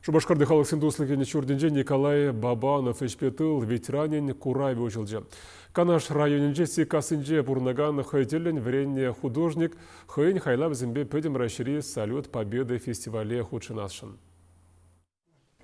Шупашкарти халӑхсен туслӑхӗн ҫуртӗнче Николай Бабанов ӗҫпе тыл ветеранӗн куравӗ уҫӑлчӗ. Канаш районӗнчи Сиккассинче пурӑнакан хӑй тӗллӗн вӗреннӗ художник хӑйӗн хайлавӗсемпе Пӗтӗм Раҫҫейри Салют Победы фестивале хутшӑнасшӑн.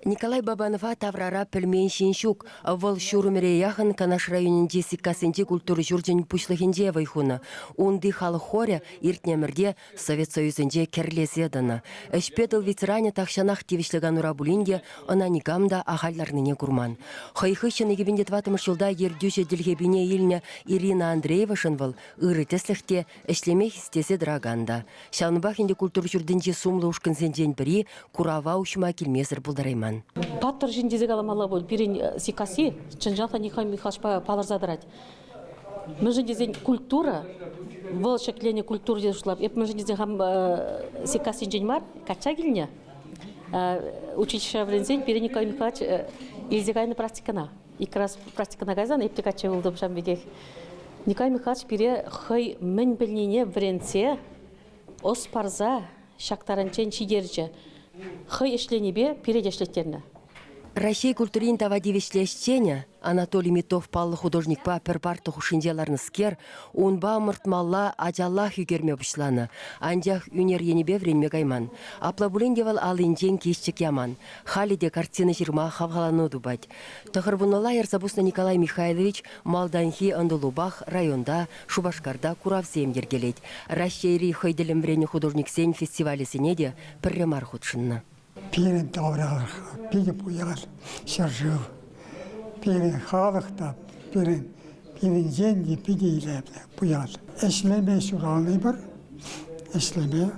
Николай Бабанова таврара пӗлмен ҫын ҫук. Вӑл ҫур ӗмӗре яхӑн Канаш районӗнчи Сиккассинчи культура ҫурчӗн пуҫлӑхӗнче вӑй хунӑ. Унти халӑх хорӗ иртнӗ ӗмӗрте Совет Союзӗнче кӗрлесе тӑнӑ. Ӗҫпе тыл ветеранӗ тахҫанах тивӗҫлӗ канура пулин те ӑна никам та ахаль ларнине курман. Хӑй хыҫҫӑн 2004 ҫулта ертӳҫӗ тилхепине илнӗ Ирина Андреевашӑн вӑл ырӑ тӗслӗх те, ӗҫлеме хистесе тӑракан та. Ҫавӑнпах ӗнтӗ культура ҫуртӗнчи сумлӑ ушкӑнсенчен пӗри курава уҫма килмесӗр пултарайман. Паттӑр ҫын тесе каламалла пуль. Пирӗн Сиккасси чӑн-чӑн та Николай Михайловичпа палӑрса тӑрать. Мӗншӗн тесен культура, вӑл ҫӗкленӗ культура тесе шутлап. Эп мӗншӗн тесен хам Сиккассинчен мар, качча килнӗ. Училищӗре вӗренсен пире Николай Михайлович илсе кайнӑ практикӑна. Ик раз практикӑна кайсан эп те качча юлтӑм ҫавӑн пекех. Николай Михайлович пире хӑй мӗн пӗлнине вӗрентсе, ӑс парса ҫак таранччен ҫитерчӗ. Хӑй ӗҫленипе пире те ӗҫлеттернӗ. Раҫҫей культурин тава тивӗҫлӗ ӗҫченӗ Анатолий Митов паллӑ художникпа пӗр парта хушшинче ларнӑскер унпа ӑмӑртмалла ачаллах ӳкерме пуҫланӑ, анчах ӳнер енӗпе вӗренме кайман. Апла пулин те вӑл аллинчен киҫчӗк яман. Халӗ те картина ҫырма хавхалану тупать. Тӑхӑрвуннӑла ярса пуснӑ Николай Михайлович малтанхи ӑнтӑлупах районта, Шупашкарта куравсем йӗркелет. Раҫҫейри хӑй тӗллӗн вӗреннӗ художниксен фестивалӗсене те пӗрре мар хутшӑннӑ. Пирӗн тавралӑх питӗ пуян ҫӗршыв. Пирӗн халӑх та, пирӗн пирӗнтен те питӗ илемлӗ, пуян. Ӗҫлеме ҫуралнӑ ӗҫлеме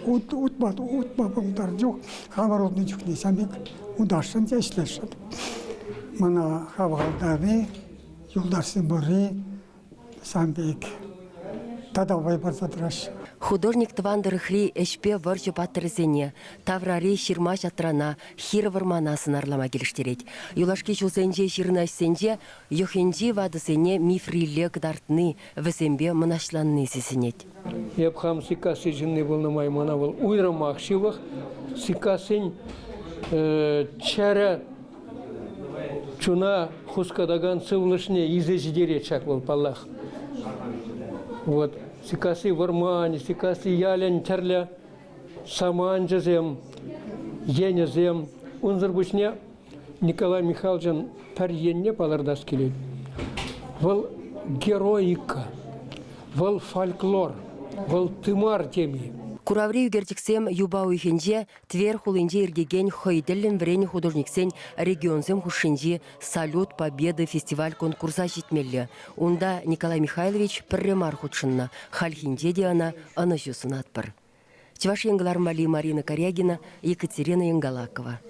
утма, утма пултарнӑ чух, хамӑр утнӑ чухне ҫав пек утасшӑн те ӗҫлесшӗн. Мана хавхалантарни, юлташсем пурри сан пек тата вӑй парса тӑраҫҫӗ. Художник тӑван тӑрӑхри ӗҫпе вӑрҫӑ паттӑрӗсене, таврари ҫырма-ҫатрана, хир-вӑрмана сӑнарлама килӗштерет. Юлашки ҫулсенче ҫырнӑ ӗҫсенче йӑхӗнчи ватӑсене мифрилле кӑтартни, вӗсемпе мӑнаҫланни сисӗнет. Эп хам Сиккасси ҫынни пулнӑ май мана вӑл уйрӑмах ҫывӑх. Сиккассин чӗрӗ чуна хускатакан сывлӑшне илсе ҫитерет ҫак вӑл, паллах. Вот. Сиккасси вӑрманӗ, Сиккасси ялӗн тӗрлӗ саманчӗсем, енӗсем. Унсӑр пуҫне Николай Михайловичӑн пӗр енне палӑртас килет. Вӑл героика, вӑл фольклор, вӑл тымар теми. Кураври ӳкерчӗксем юпа уйӑхӗнче Тверь хулинче иртекен хӑй тӗллӗн вӗреннӗ художниксен регионсем хушшинчи «Салют Победы» фестиваль-конкурса ҫитмелле. Унта Николай Михайлович пӗрре мар хутшӑннӑ, хальхинче те ӑна ӑнӑҫу сунатпӑр. Чӑваш Ен кӑлармалли Марина Корягина, Екатерина Ингалакова.